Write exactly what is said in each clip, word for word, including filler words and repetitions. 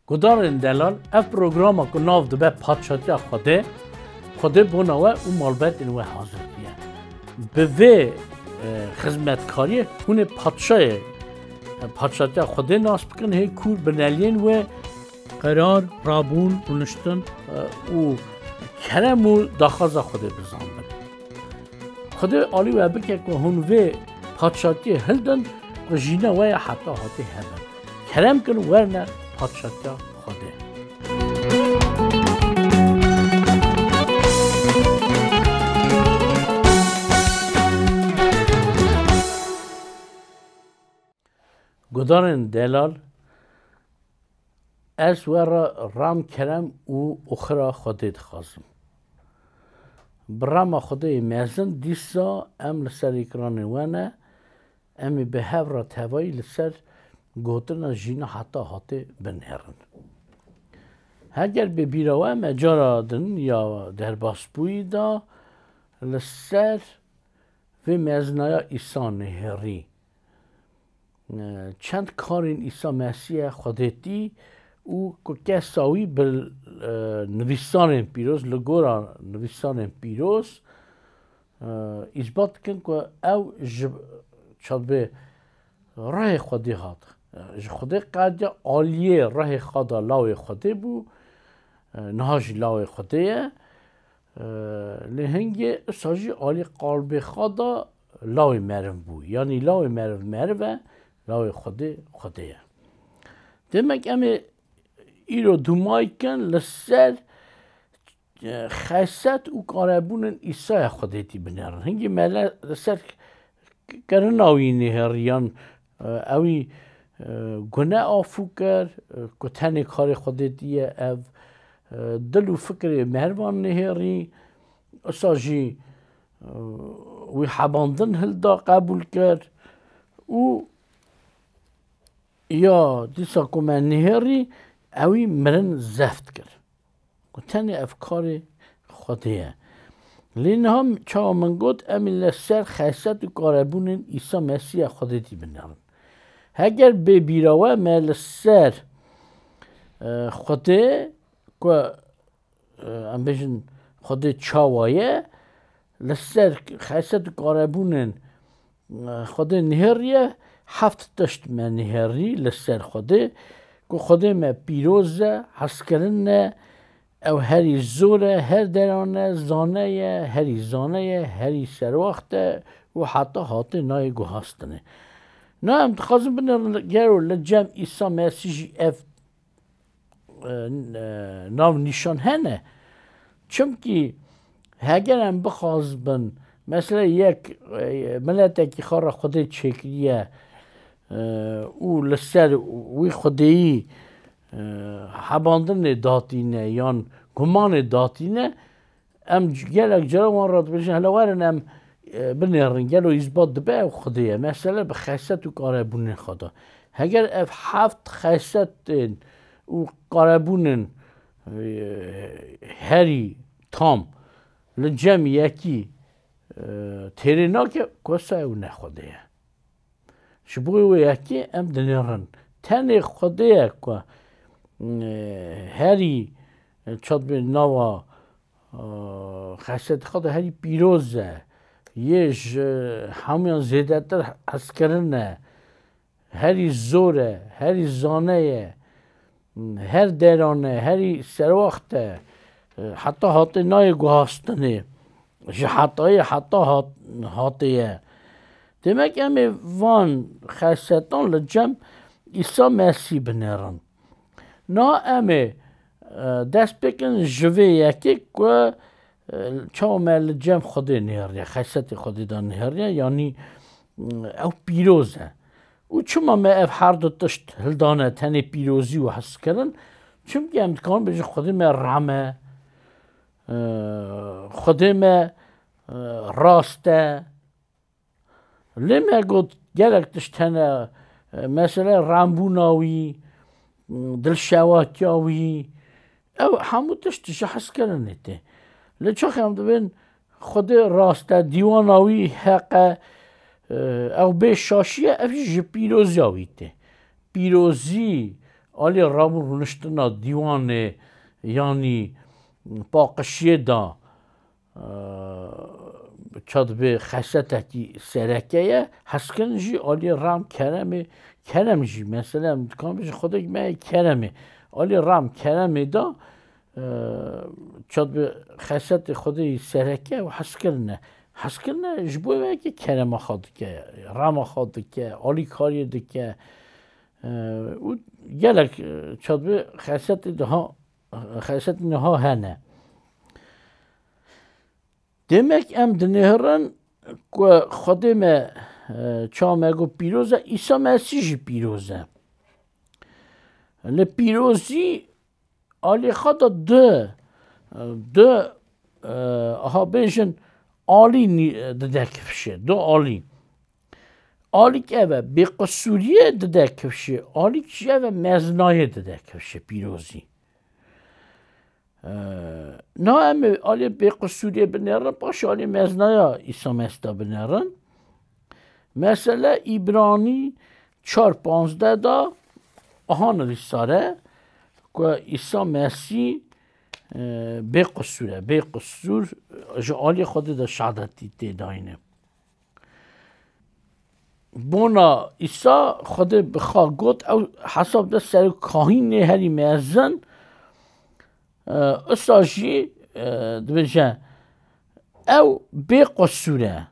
Gudarên delal, ev programa ku nav dibe Padşatiya Xwedê, Xwedê bona we û malbetên we hazir diye. Bi vê, e, xizmetkariyê hûn ê padşayê, e, Padşatiya Xwedê nas bikin, hê kûr bineliyên wê qerar, rabûn, rûniştin, e, û kerem û daxwaza Xwedê bizanbin. Xwedê alî we bike ku hûn vê padşatiyê hildin ku jîna we ya heta hatê hebin. Kerem kin werne padşatiya Xwedê. Gudarên delal, ez we re ram kerem û oxira Xwedê dixwazim. Bi rama Xwedê yê mezin dîsa em li ser ekranên we ne, em ê bi hev re tevayî li ser gotina jîna heta hatê binêrin. Heger bê bîra we me cara din ya derbasbûyî da li ser vê mezinaya Îsa nihêrî. E, çend karên Îsa Mesîh ye Xwedêtî û ku kesa wî bi, e, nivîsarên pîroz, li gora nivîsarên pîroz, e, îsbat dikin ku ew ji çavê rehê Xwedê hat. E, ji Xwedê qediya aliyê rehê xwe da lawê Xwedê bû, e, niha jî lawê Xwedê ye. E, lê hingê usa jî alî qalbê xwe da lawê meriv bû. Yanî lawê meriv meriv e, lawê Xwedê Xwedê ye. Demek em ê îro dûmayî kin li ser, e, xeset û karebûnên Îsaya Xwedêtî binêrin. Hingê me le-, li ser kirina wî nihêriyan, e, ewî, e, gune afû kir, e, ku tenê karê Xwedêtî ye ev, e, dil û fikrê merivan nihêrî, usa jî, e, wî hebandin hilda qebûl kir û ya dîsa ku me nihêrî ewî mirin zeft kir. Ku tenê ev karê Xwedê ye. Lê niha çawa min got, em ê li ser xeset û karebûnên Îsa Mesîha Xwedêtî binêrin. Heger bê bîra we me li ser, e, Xwedê ku, e, em bêjin Xwedê çawa ye, li ser xeset û karebûnên, e, Xwedê nihêriye, heft tişt me nihêrî li ser Xwedê, ku Xwedê me pîroz e, hezkirin e, ew herî zor e, her deran e, zane ye, herî zane ye, herî serwext e û heta hatê nayê guhastinê. Na em dixwazin binêrin gero li cem Îsa Mesîh jî ev e, e, nav nîşan hene. Çimkî heger em bixwazbin, mesela yek, e, miletekî xwe re Xwedê çêkiriye, e, û li ser wî Xwedêyî, e, hebandinê datîne yan gumanê datîne, em c-, gelek cara wan re dibêjin, hele werin em, e, binêrin, gelo îsbat dibe ew Xwedê ye. Mesele bi xeset û karebûnên xwe de. Heger ev heft xesetên û karebûnên, e, herî tam li cem yekî, e, têrê nake, kosa ew ne Xwedê ye. Ji bo wê yekê em dinêrin. Tenê Xwedê ye ku, e, herî, e, çat bê nava, e, xesetê xwe de herî pîroz e. Yê ji hemûyan zêdetir hezkirin e. Herî zor e, herî zane ye. Her deran e, herî serwext e, heta hatê nayê guhastinê, ji hetayê heta hat-, hatê ye. Demek em ê van xesetan li cem Îsa Mesîh binêrin. Na em ê, e, dest pê kin ji vê yekê ku, e, çawa me li cem Xwedê nihêriye, xesetê Xwedê de nihêriye, yanî, e, ew pîroz e. Û çima me ev her du tişt hildane tenê pîrozî û hezkirin? Çimkî em dikarin bêjin Xwedê me rem e, e, Xwedê me, e, rast e. Lê me got gelek tişt hene, e, mesele rembûna wî, dilşewatiya wî, ew hemû tişt ji hezkirinê tê. Lê çax em dibên Xwedê rast e, dîwana wî heq e, e, ew bê şaşî ye, ev jî ji pîroziya wî tê. Pîrozî, alî rabû rûniştina dîwanê yanî paqişiyê da, e, çad bi xesetekî sereke ye, heskin jî alî ram keremê, kerem jî, mesela, em dikan bijî Xwedê me keremê. Alî ram keremê da, e, çad bi xesetê Xwedê sereke û heskirine. Heskirine ji bo weke kerema xwe dike, rama xwe dike, alîkariyê dike. E, û gelek, e, çad bi xesetê daha, xesetê niha hene. Demek em dinêrin ku Xwedê me, e, çawa me got pîroz e, Îsa Mesîh jî pîroz e. Li pîrozî alî xwe de du, du, e, aha bêjin alî nî-, dide kifşê, du alî. Alîk ev e bêqisûriyê dide kifşê, alîk jî ev e meznayê dide kifşê pîrozî. E, na em ê alê bêqisûriyê binêrin, paşê alê meznaya Îsa Mesîh de binêrin. Mesele Îbranî çar panzdeh da aha nivîsare ku Îsa Mesîh, e, bêqisûr e, bêqisûr ji alê Xwedê de şadetî tê dayîne. Bona Îsa Xwedê bi xwe got, ew hesab de serokahînê herî mezin, e, usa jî, e, dibêje, ew bê qusûr e.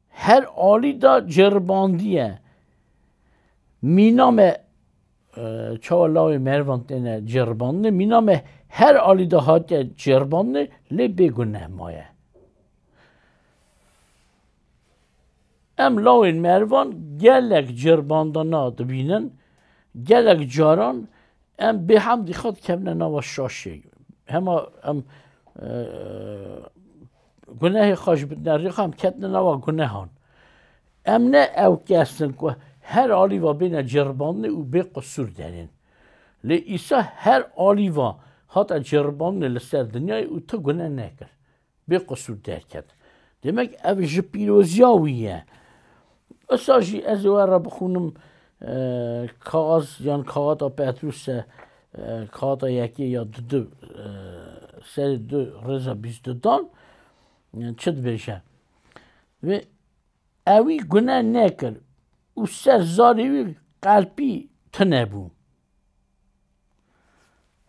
Her alî de ceribandiye. Mîna me, e, çawa lawê merivan têne ceribandinê, mîna me her alî de hatiye ceribandinê, lê bê guneh maye. Em lawên merivan gelek ceribandana dibînin, gelek caran em bêhemdî xwe dikevine nava şaşê. Hema em, e, gunehê xwe ji bin derê xwe em ketine nava gunehan. Em ne ew kes in ku her alî va bêne ceribandinê û bê qusûr derên. Lê Îsa her alî va hate ceribandinê li ser dinyayê û tu guneh nekir. Bê qusûr derket. Demek ev ji pîroziya wî ye. Usa jî ez ê we re bixwînim, e, kaxaz yan kaxata Petrûs e, e, kaxata yekê ya dudu, e, serê du rêza bîst dudan, e, çi dibêje? Wê ewî guneh nekir û ser zarê wî qelpî tune bû.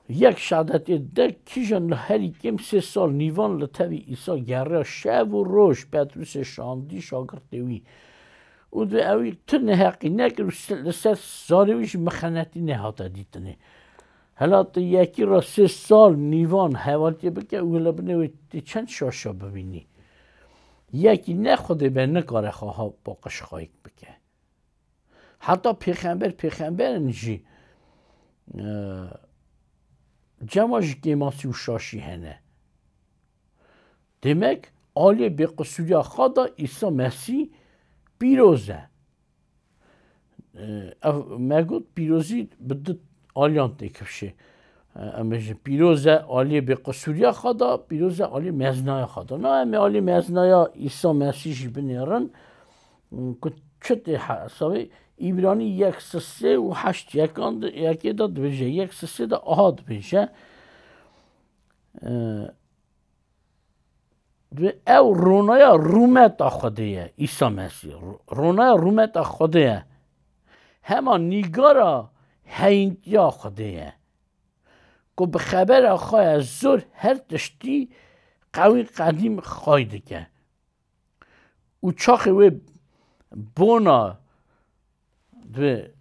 Yek şadetê de kîjan li herî kêm sê sal nîvan li tevî Îsa geriya şev û roj Petrûsê şandî şagirtê wî. Û di ewî tu neheqî nekir û se-, li ser zarê wî jî mixenetî nehate dîtinê. Hela tu yekî re sê sal nîvan hevaltiyê bike û li binê wê tê çend şaşa bibînî. Yekî ne Xwedê be nikare xwe ha paqij xayik bike. Heta pêxember, pêxemberin jî, e, cema ji kêmasî û şaşî hene. Demek aliyê bêqisûriya xwe de Îsa Mesîh pîroz e. E, ev me got pîrozî bi du aliyan tê kifşê. E, em bêjin pîroz e aliyê bêqisûriya xwe de, pîroz e aliyê meznaya xwe de. Na em ê aliyê meznaya Îsa Mesîh jî binêrin, ku çi tê hesabê? Îbranî yek sisê û heşt yekan di, yekê de dibêje, yek sisê de aha dibêje. E, Divê ew ronaya rûmeta Xwedê ye, Îsa Mesîh. Ro-, ronaya rûmeta Xwedê ye. Hema nîgara heyîntiya Xwedê ye. Ku bi xebera xwe ye zor her tiştî qewî qedîm xay dike. Û çaxê wê bona Divê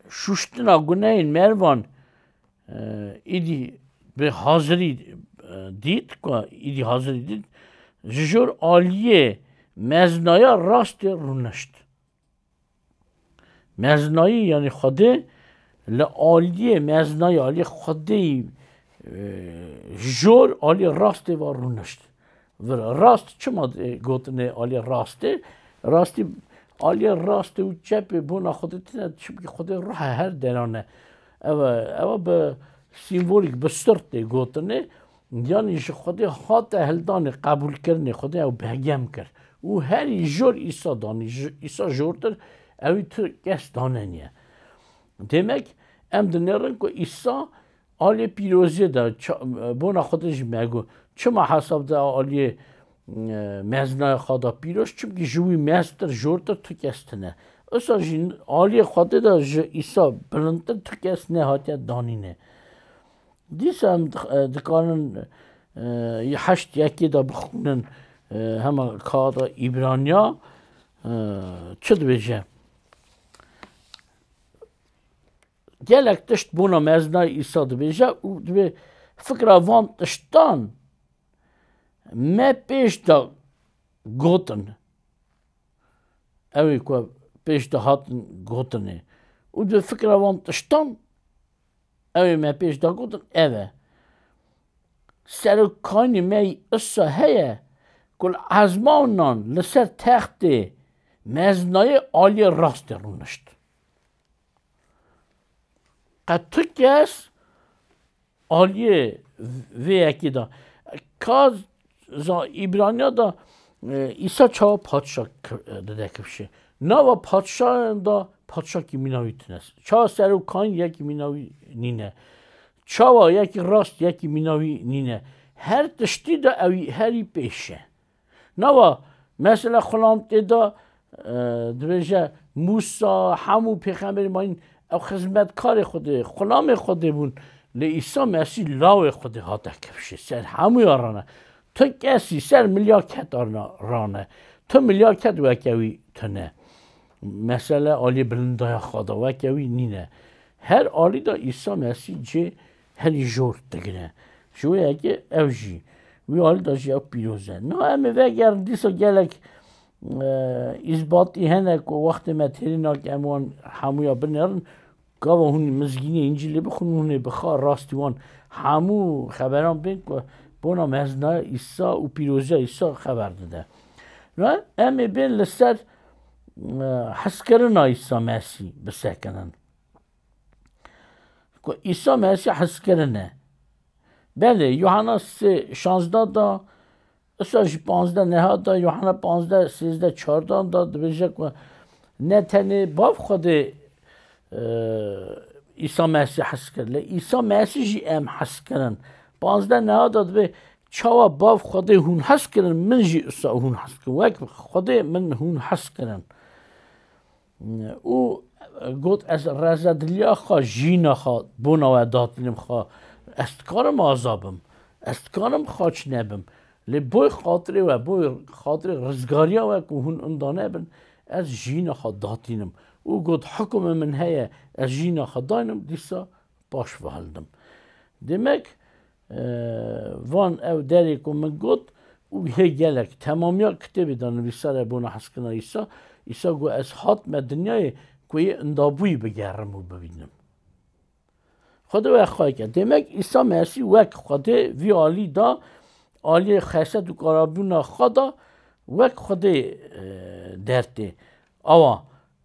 şuştina gunehên mervan, e, îdî bi hazirî, e, dît, ku îdî hazirî dît, ji jor aliyê meznaya rastê rûnişt. Meznayî, yanî Xwedê li aliyê meznayî, aliyê Xwedê, e, jor aliyê rastê ve rûnişt. Vir rast çima, e, gotinê aliyê rastê? Rastî aliyê rastê û çepê bona Xwedê tine, çimkî Xwedê ruh e, her deran e. Ev, ev bi sîmbolîk, bi sir tê gotinê. Yanî ji Xwedê hate hildanê, qebûlkirinê, Xwedê ew behgem kir. Û herî jor Îsa danî, ji Îsa jortir ewî tu kes daneniye. Demek Em dinêrin ku Îsa aliyê pîrozê de ça-, bona Xwedê jî me got. Çima hesab de aliyê, e, mezinaya xwe de pîroz? Çimkî ji wî meztir, jortir tu kes tune. Usa jî aliyê Xwedê de ji Îsa bilindtir tu kes nehatiye danîne. Dîsa em dix-, e, dikarin, e, yê heşt yekê de bixwînin, e, hema kağıda Îbraniya, e, çi dibêje? Gelek tişt bona mezinayê Îsa dibêje û dibê fikra van tiştan me pêş de gotin. Ew ê ku pêş de hatin gotinê. Û dibê fikra van tiştan ew ê me pêş de gotin ev e. Serokkanî me îsa heye ku li ezmanan li ser textê mezinayê aliyê rastê rûnişt. Qet tu kes aliyê vê yekê de. Ka za-, Îbraniya de, e, Îsa çawa padşa k-, dide kifşê? Nava padşayan de padşakî mîna wî tune. Çawa serokkan yekî mîna wî nîne. Çawa yekî rast yekî mîna wî nîne. Her tiştî de ew herî pêş e. Nava mesela xulam tê de, e, dibêje Mûsa, hemû pêxemberê mayîn ew xizmetkarê Xwedê, xulamê Xwedê bûn. Lê Îsa Mesîh lawê Xwedê hate kifşê. Ser hemûya rane. Tu kesî ser milya ket arna-, rane. Tu milya ket weke wî tune. Mesele alî bilindaya xwe de weke wî nîne. Her alî de Îsa Mesîh cê herî jor digire. Ji wê yekê ew jî, wî alî de jî ew pîroz e. Niha em ê vegerin dîsa gelek, e, îzbatî hene ku wextê me têrî nake em wan hemûya binêrin. Gava hûn mizgînê Încîlê bixwin, hûn ê bi xwe rastî wan hemû xeberan bên ku bona mezinaya Îsa û pîroziya Îsa xeber dide. Niha em ê bên li ser, e, hezkirina Îsa Mesîh bisekinin. Ku Îsa Mesîh hezkirin e. Belê, Yuhanna sê şazdeh da, isa jî panzdeh neha da, Yuhanna panzdeh sêzdeh çardan da dibêje ku ne tenê Bav Xwedê, e, Îsa Mesîh hez kir. Lê Îsa Mesîh jî em hez kirin. Panzdeh neha da dibê, çawa Bav Xwedê hûn hez kirin, min jî isa hûn hez kirin. Wek Xwedê min hûn hez kirin. Û got, ez rezediliya xwe, jîna xwe bona we datînim xwe. Ez dikarim aza bim. Ez dikarim xaç nebim. Lê boy xatirê we, boy xatirê rizgariya we ku hûn inda nebin, ez jîna xwe datînim. Û got, hukmê min heye, ez jîna xwe daynim, dîsa paş ve hildim. Demek, e, van ew derê ku min got û hê gelek temamiya kitêbê de nivîsar e bona hezkirina Îsa. Îsa got, ez hatime dinyayê ku yê indabûyî bigerim û bibînim. Xwedê we xweyke. Demek Îsa Mesîh wek Xwedê vî alî da, aliyê xeset û karabûna xwe da wek Xwedê, e, dertê. Awa,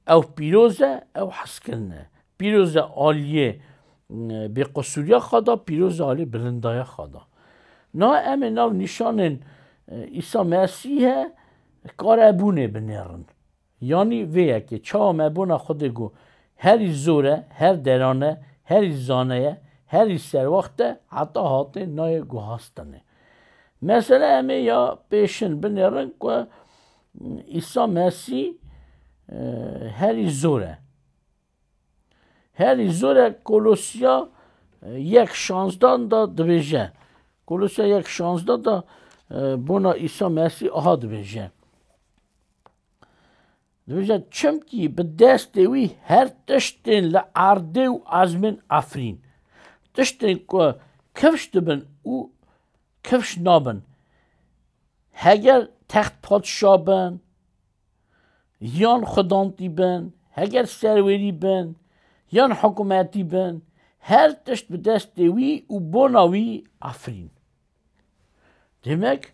ew pîroz e, ew hezkirin e. Pîroz e aliyê, e, bêqusûriya xwe da, pîroz e aliyê bilindaya xwe da. Niha em ê nav nîşanên, e, Îsa Mesîhe karebûnê binêrin. Yanî vê yekê, çawa me bona Xwedê got, herî zor e, her deran e, herî zane ye, herî serwext e, heta hatê nayê guhastinê. Mesele em ê ya pêşin binêrin ku Îsa Mesîh, e, herî zor e. Herî zor e Kolosya, e, yek şanzdan da dibêje. Kolosya yek şanzdan da, e, bona Îsa Mesîh aha dibêje. Dibêje, çimkî bi destê wî her tiştên li erdê û ezmên efrîn. Tiştên ku kifş dibin û kifş nabin. Heger text padşa bin, yan xwedantî bin, heger serwerî bin, yan hikûmetî bin, her tişt bi destê wî û bona wî efrîn. Demek,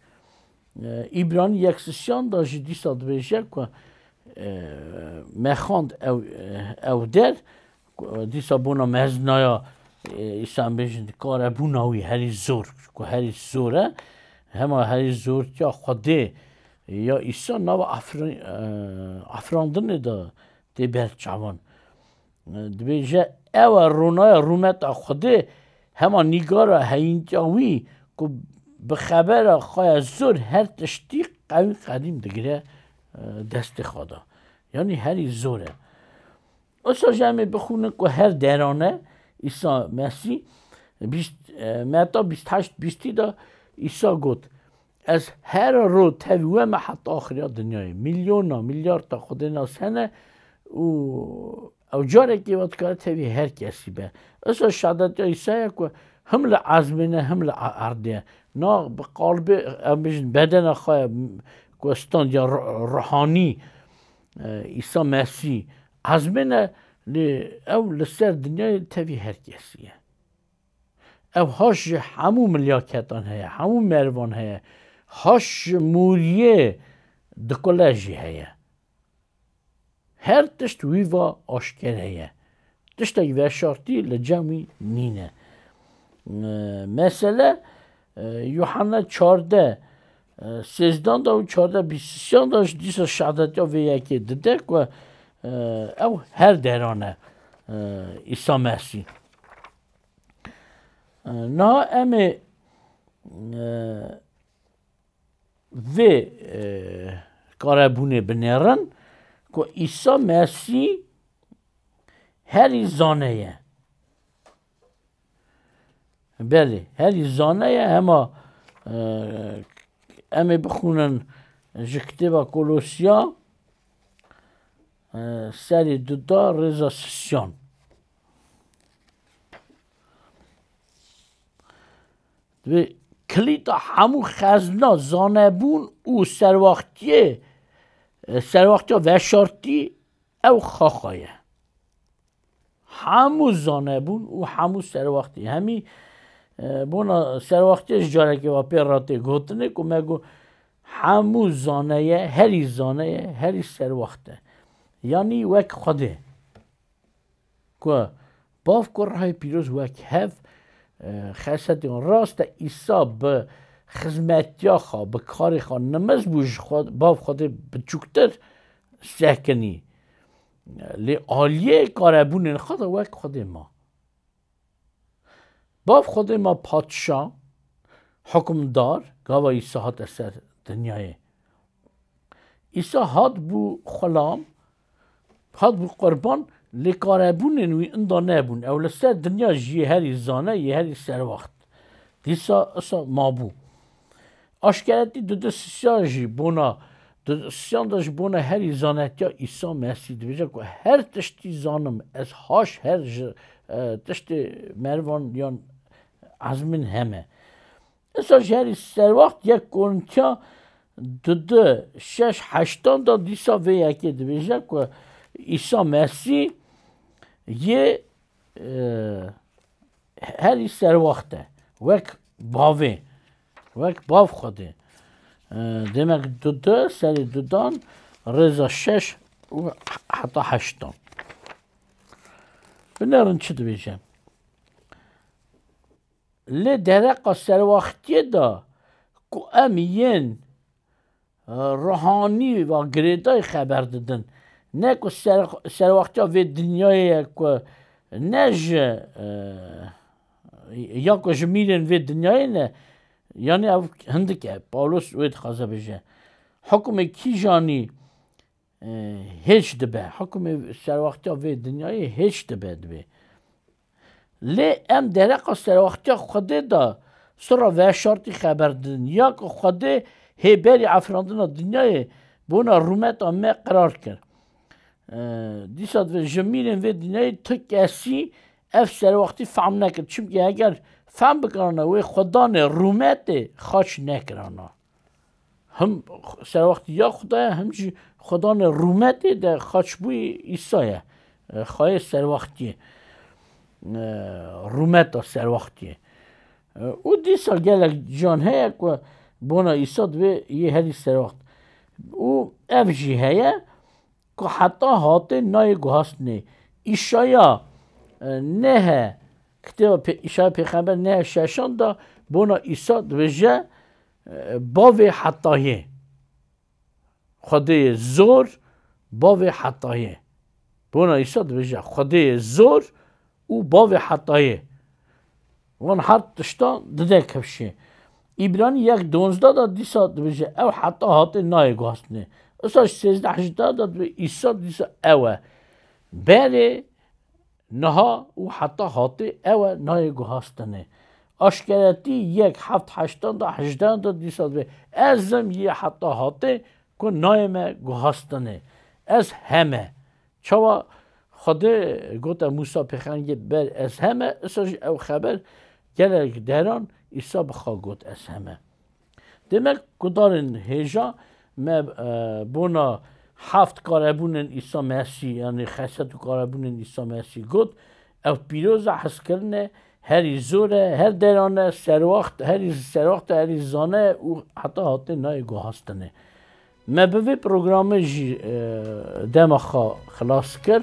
e, Îbranî yek sisiyan da jî dîsa dibêje ku, e, me xwend ew, e, ew der, ku, e, dîsa bona mezinaya, e, Îsa em bêjin karebûna wî herî zor, ku herî zor e, hema herî zortiya Xwedê ya Îsa nava afri-, e, afirandinê de tê ber çavan. Dibêje, ew e ronaya rûmeta Xwedê, hema nîgara heyîntiya wî ku bi xebera xwe ya zor her tiştî qewî qedîm digire, e, destê xwe de. Yanî herî zor e. Wisa jî em ê bixwînin ku her derane Îsa Mesîh bîst, e, Meta bîst heşt bîstî de Îsa got, Ez her roj tevî we me heta axiriya dinyayê. Milyona, milyarda Xwedê nas hene û ew carekê ve dikare tevî her kesî be. Isa şehadetiya Îsaya ku him li ezmê ne, him li e-, erdê ye. Na bi qalbê, em bêjin bedena xwe ye, ku standiya ru-, ruhanî, e, Îsa Mesîh ezmê ne, lê ew li ser dinyayê tevî her kesî ye. Ew haş ji hemû milyaketan heye, hemû mervan heye. Haş ji mûriyê dikule jî heye. Her tişt wî va aşkere ye. Tiştek veşartî li cem wî nîne. E, mesele, e, Yuhanna çardeh, e, sêzdan de û çardeh bîst sisiyan de ji dîsa şehadetiya vê yekê dide ku, e, ew her derane, e, Îsa Mesîh. E, niha em ê, e, vê, e, karebûnê binêrin ku Îsa Mesîh herî zane ye. Belê, herî zane ye, hema, e, em ê bixwînin ji kitêba Kolosiya, e, serê duda rêza sisiyan. Divê kilîta hemû xezna, zanebûn û serwaxtiyê, e, serwaxtiya veşartî ew xaxa ye. Hemû zanebûn û hemû serwaxtî. Hemî, e, bona serwaxtiyê ji carekê ve pê re tê gotinê ku me got hemû zane ye, herî zane ye, herî serwaxt e. Yanî wek Xwedê. Ku Bav ku Rihê Pîroz wek hev, e, xesetiyan rast e, Îsa bi xizmetiya xwe, bi karê xwe nimiz bû ji xwe, Bav Xwedê biçûktir sekinî. Lê aliyê karebûnên xwe de wek Xwedê ma. Bav Xwedê ma padşa, hukimdar, gava Îsa hate ser dinyayê. Îsa hat bû xulam, hat bû qurban, lê karebûnên wî inda nebûn. Ew li ser dinya jî yê herî zane, yê herî serwaxt. Dîsa isa mabû. Aşkeretî dudu sisiyan jî bona, dudu sisiyan de ji bona herî zanetiya Îsa Mesîh dibêje ku her tiştî zanim, ez haş her ji, e, tiştê mervan yan ezmin heme. Isa ji herî serwaxt yek Korintiya dudu şeş heştan de dîsa vê yekê dibêje ku Îsa Mesîh yê e, herî serwaxt e. Wek bavê, wek bav Xwedê. E, demek dudu, serê dudan, rêza şeş û heta heştan. Binêrin çi dibêje. Lê dereqa serwaxtiyê de ku em yên ruhanî ve girêdayî xeber didin. Ne ku ser-, serwextiya vê dinyayê ye ku ne ji, e, ya ku ji mîrên vê dinyayê ne, yanî ev hindik e. Pawlos wê dixwaze bêje. Hukmê kîjanî, e, hêç dibe. Hukmê serwextiya vê dinyayê hêç dibe dibê. Lê em dereqa serwextiya Xwedê de sira veşartî xeber didin. Ya ku Xwedê hê berî efirandina dinyayê bona rûmeta me qerar kir. E, dîsa divê ji mîrên vê dinyayê tu kesî ev serwextî fehm nekir. Çimkî heger fehm bikirana wê xwedanê rûmetê xaç nekirana. Him serwextî ya Xuda ye, him jî xwedanê rûmetê de xaçbûyî Îsa ye. E, xweyê serwextiyê. E, rûmeta serwextiyê. E, û dîsa gelek can heye ku bona Îsa divê yê herî serwext. Û ev jî heye, ku heta hatê nayê guhastinê. Îşaya, e, nehe, kitêba pê-, Îşaya pêxember nehe şeşan de bona Îsa dibêje, e, bavê hetayê. Xwedê yê zor, bavê hetayê. Bona Îsa dibêje, Xwedê ye zor û bavê hetayê. Van her tiştan dide kifşê. Îbranî yek donzdeh de dîsa dibêje, ew heta hatê nayê guhastinê. Isa ji sêzdeh hejdeh de dibê Îsa dîsa ew e. Berê, niha û heta hatê ew e nayê guhastinê. Aşkeretî yek heft heştan de hejdeh de dîsa dibê, ez im yê heta hatê ku nayê me guhastinê. Ez heme. Çawa Xwedê gote Mûsa pêxemberê ber ez heme, isa jî ew xeber gelek deran Îsa bi xwe got ez heme. Demek gudarên hêja me, e, bona heft karebûnên Îsa Mesî, yanî xeset û karebûnên Îsa Mesî got, ew pîroz e, hezkirine, herî zor e, her deran e, serwaxt, herî serwaxt e, herî zane û heta hatê nayê guhastinê. Me bi vê programê jî, e, dema xwe xilas kir.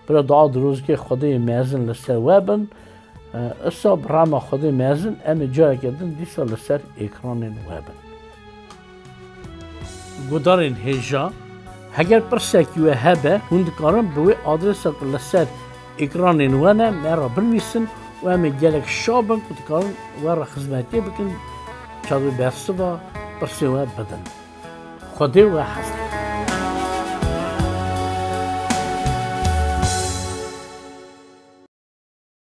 Bira dua dirozikê Xwedê yê mezin li ser we bin. E, isa bi rema Xwedê mezin em ê careke din dîsa li ser êkranên we bin. Gudarên hêja, heger pirsekî we hebe, hûn dikarin bi wê adresa ku li ser êkranên we ne, me re binivîsin û em ê gelek şa bin ku dikarin we re xizmetiyê bikin, çavê bersiva pirsê we bidin. Xwedê we hezir.